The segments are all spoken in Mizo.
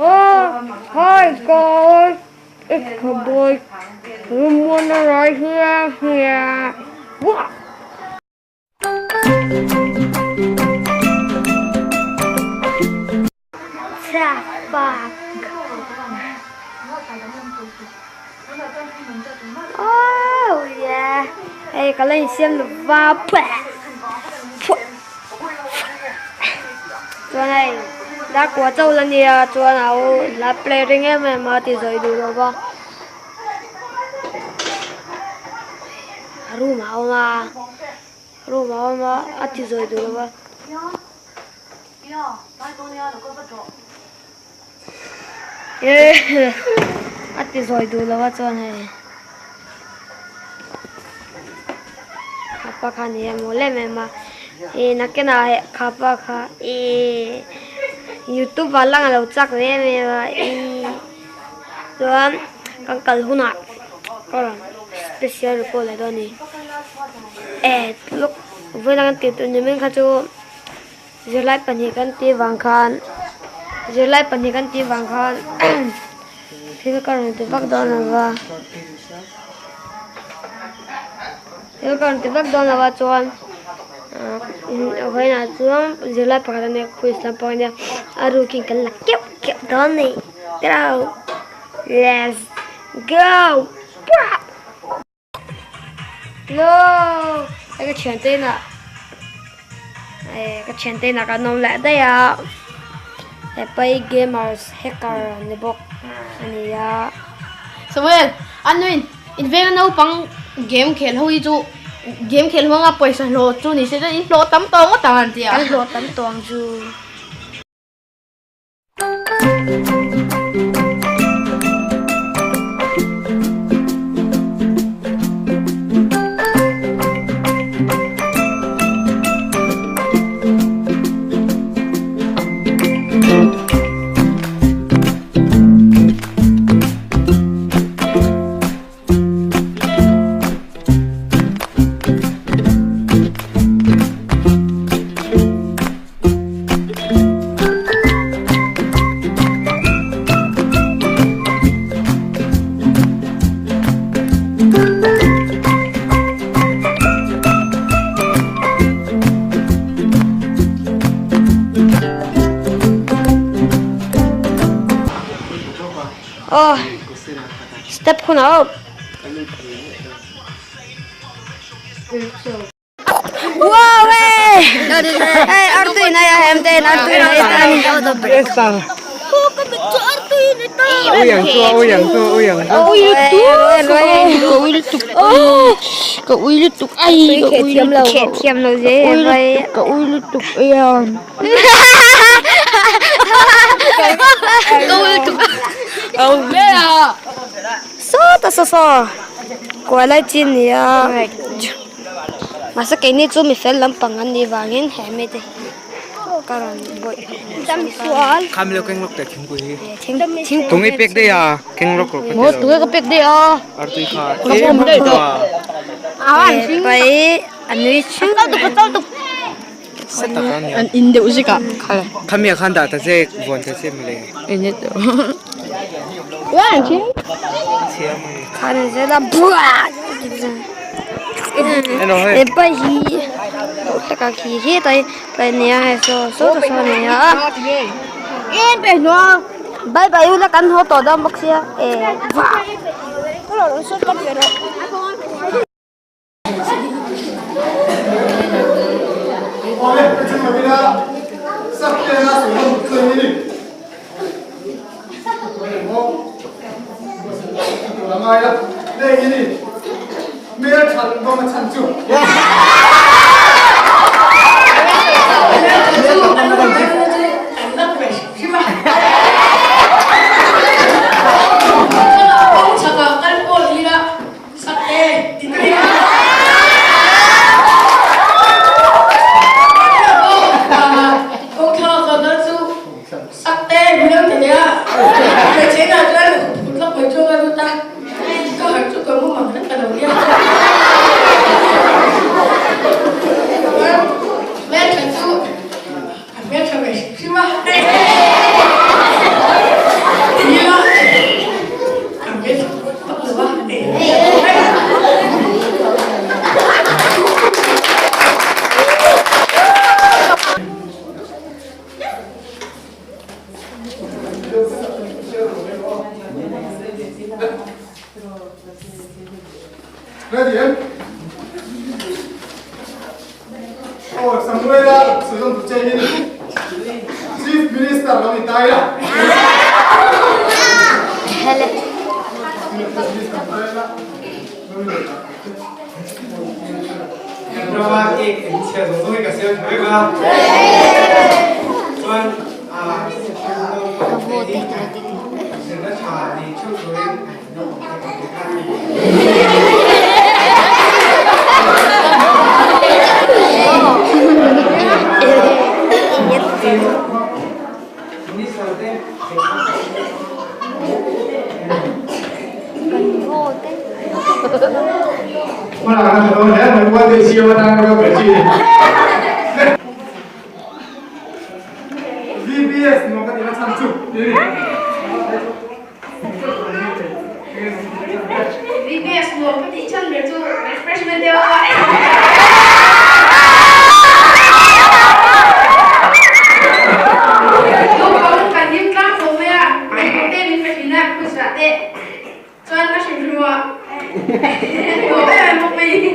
Oh, hi guys, it's your boy Ramona right here. Here. What? Oh yeah, hei ka la insiam lo va chuan hei darkua chauh la nia chuan a u hla play ring em em a ti zawi duh lo va room a awm a room a awm a a ti zawi duh lo va. A ti zawi duh lo a chuan hei khapa kha ni a mawl em em a ih nakinah heh khapa kha ih youtube ah lang a lo chak ve em em a ih chuan kan kal hunah ka rawn special report leh dawn a ni eh luk vawiin a kan tih tur ni mai kha chu. Zirlai pahnih kan tih vang khan zirlai pahnih kan tih vang khan thil ka rawn ti vak dawn lo va thil ka rawn ti vak dawn lo va chuan vawiinah chuan zirlai pakhat a nia quiz lampang a nia a rukin kan la keuh keuh dawn a ni go let's go. Hello hei ka thiante inah eh ka thiante inah kan awm leh daih a hepa hi gamers hacker an ni bawk a ni a. Samuel a nuin in venga naupang game khel ho hi chu game khel hmanga pawisa hlawh chu ni se chuan in hlawh tam tawh ngawt ang an ti a. Kan hlawh tam tawh ang chu. Aw step hunah aw. Wow eh! Hey, Artui na ya hem ten Artui na ya ten. Ka ui lutuk ai ka ui lutuk thiam lo je ka ui lutuk ai ka ui lutuk Saw ta saw saw kuai lai chi a ni a mahse keini chu mi fel lampang an nih vangin he mite hi ka rawn bawih pai a nui theuh an in deuh zik ah hepa hi taka khi hetlai tlai nia hei saw saw ta saw ania bye bye ula kan haw tawh dawn bawk sia eh vah. Ready em? Aw Samuela sawi tu che in Chief Minister lo ni tai la. Hele. Kan rama cake in chhia zawng zawng hi ka siam tha vek a. Chuan naupang te hi zirna tha nei theuh turin naupang te kan pe kha a ni. Minister te Hmalakna tha dawn hle mai, one day siam atang ka ber chi ni. VBS nuam ka tihna chhan chu ti a ni. VBS nuam ka tih chhan ber chu refreshment deuh a. Naupang kan hlim tlang fo mai a, engpawh te min pe thin a, quiz ah te chuan a hrim hrim a, nuam em em bawk mai ni.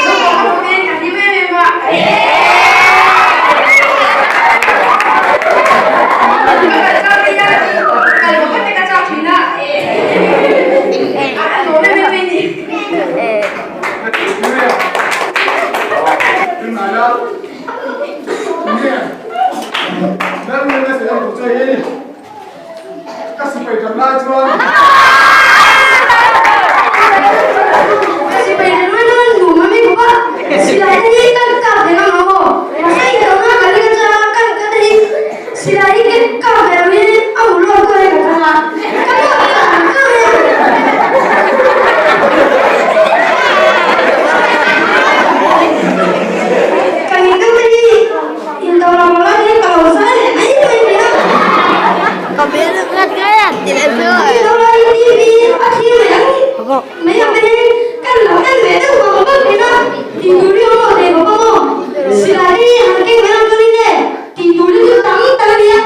Naupang ho te kan hlim em em a. Ka kal chak mai a, kal lo vek te ka chak thin a, a nuam em em mai ni. Sipai rilru in an nuam a mi bawk a, silai te hi kan kap ve ngam ang aw, mahse i hlauhna kan ring achuan kan ka te hi silai hi kan kap ve lo in a hmu lawk dawn e ka thang a, ka lawk char char mai a. Kan in te hi indo lo ang lai hi ka lo zai leh mai mai mai a. Ka bel ngat ngai a ti leh viau a. Indo lai TV a thlir mai ang mai ang te hi kan lo en ve deuh vang vang thin a, tih tur hi awm lo thei bawk ang aw. Silai hi han keng mai ang chuanin e tih tur hi chu tam tak a nia.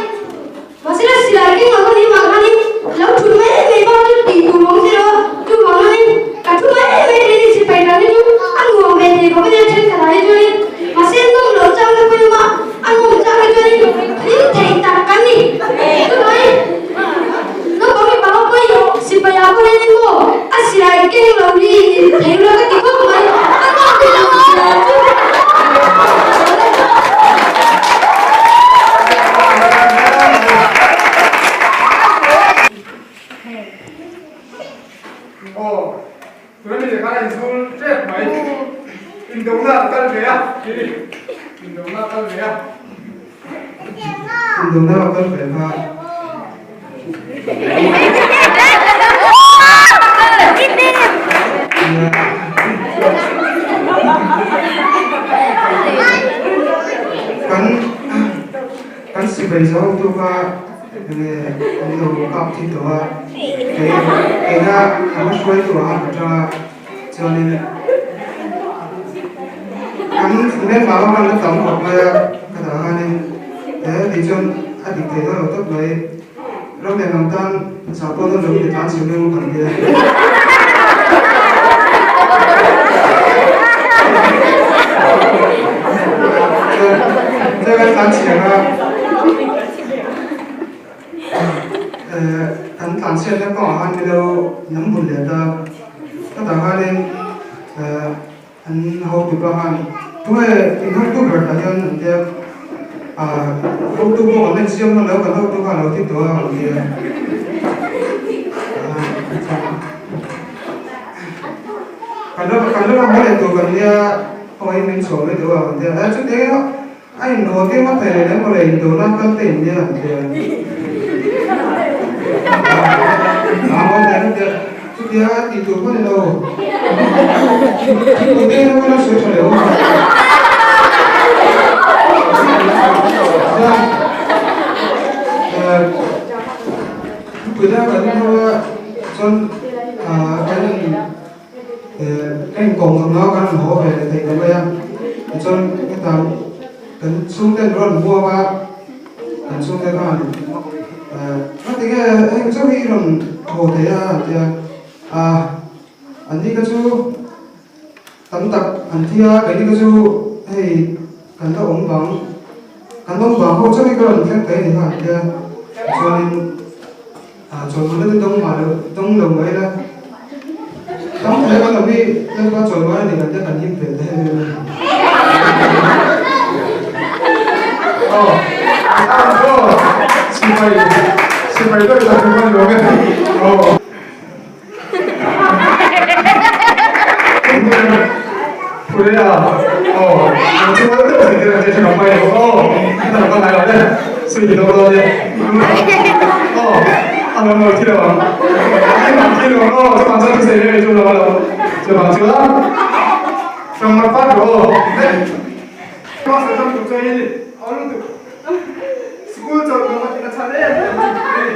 Mahsela silai keng ang anih vang khanin lo thut mai mai bak chu tih tur awm si lo a, chuvang chuanin ka thu mai mai thei ni sipai dang hi chu a nuam ve thei khawp a nia thenkhat ah hi chuanin mahse nawm loh chang te pawhin awm a, a nawm chang hi chuanin hlim thei tak kan ni. Chuvangin naupang mipa ho pawhin sipai ah pawh hianin maw a silai keng lo hi thei lo ka ti khawp mai, a nawm thei lo silai chu. Aw, tuna mi lehkha a inzul tep mai. Indona a kal ve a, tih Indona a kal ve a. Indona a kal ve kha. Kan kan sipai zo tu kha enge an lo kap thi tawh a kei keina a hma hruai tu ah ka tang a chuanin kan hmelma ho khan la tam khawp mai a ka dah khanin he ti chuan a dik thei dawn lo tawp mai ram leh hnam tan chah pawh dawn lo mi tlan chhim reng kan nia. Chuan kan tlan chhiar a kan tlan chhiatna kawngah khan milo lam bul leh ta chutah khanin an hotu pa khan tunge in hotu ber tah hian an tia ah hotu pawh kan en siam hman lo kan hotu khan a lo ti tawh a an tia kan la kan la haw leh tur kan nia khawngaih min chhuah mai tawh a an tia chutiang A inhaw te ngawt thei leh mawle indona kal te in nia an ti a. A haw thei an ti a. Chutia tih tur pawh ni lo. Tih tur te hian a sawi tha leh awm a. Chuan thupui dang kan hmu a chuan kan in Ka inkawm ngam lo a, kan rawn haw ve leh thei ta mai a. Tichuan heta kan chhungten rawn hmuak a, kan chhung. rawn haw thei a an ti a, ah an ni kha chu tam tak an thi a, keini kha chu hei kan la awm bang, kan awm bang ho chauh hi ka rawn thleng thei a ni kha an ti a, chuanin ah chawlhmana te dawng mah lo dawng lo mai la, dawng thei kan awm hi lalpa chawlhmana a ni kan tia kan him ve ta em em a ni. Aw, aw, sipai, sipai deuh tak chu kan ni awm e. Aw. Pure a, aw, kan chu mal deuh zirtir ang che chu ka hmai lo, aw, ka lo ngai lo le, sui ti lo dawn e. Aw, a lo lo thi lo ang, a thi lo ang, aw, chuvang chuan thusawi reng reng chu lo lo, chuvang chuan hrang pat rawh aw. Pastor chuan tuk chuan i aw lutuk school chawlh nuam a tih na chhan em em a ni.